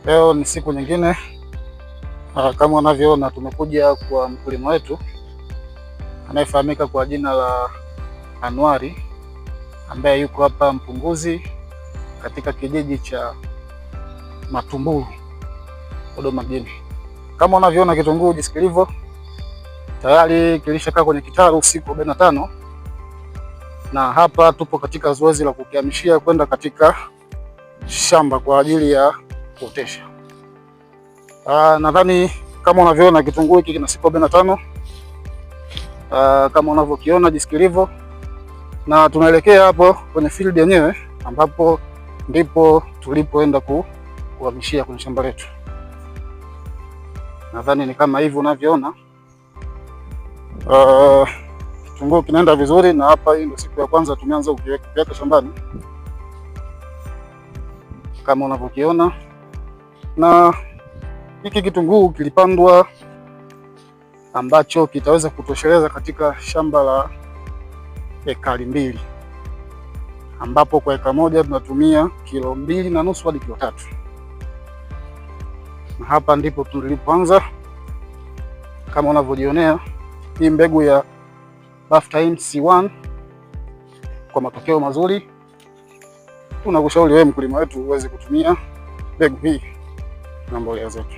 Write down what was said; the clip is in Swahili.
Leo ni siku nyingine, kama unavyoona tumekuja kwa mkulima wetu anayefahamika kwa jina la Anuari ambaye yuko hapa Mpunguzi katika kijiji cha Matumbulu, Dodoma mjini. Kama unavyoona kitunguu jinsi kilivyo tayari kilishakaa kwenye kitalu siku 45 na hapa tupo katika zoezi la kukihamishia kwenda katika shamba kwa ajili ya kuotesha. Nadhani kama unavyoona kitunguu hiki kina siku 45 kama unavyokiona jinsi kilivyo, na tunaelekea hapo kwenye field yenyewe ambapo ndipo tulipoenda kuhamishia kwenye shamba letu. Nadhani ni kama hivi unavyoona. Kitunguu kinaenda vizuri, na hapa hii ndio siku ya kwanza tumeanza kukiweka shambani kama unavyokiona, na hiki kitunguu kilipandwa ambacho kitaweza kutosheleza katika shamba la ekari 2, ambapo kwa eka moja tunatumia kilo 2.5 hadi kilo 3. Na hapa ndipo tulipoanza kama unavyojionea hii mbegu ya Bathtime C1 kwa matokeo mazuri. Tunakushauri wewe mkulima wetu uweze kutumia mbegu hii na mbolea zetu.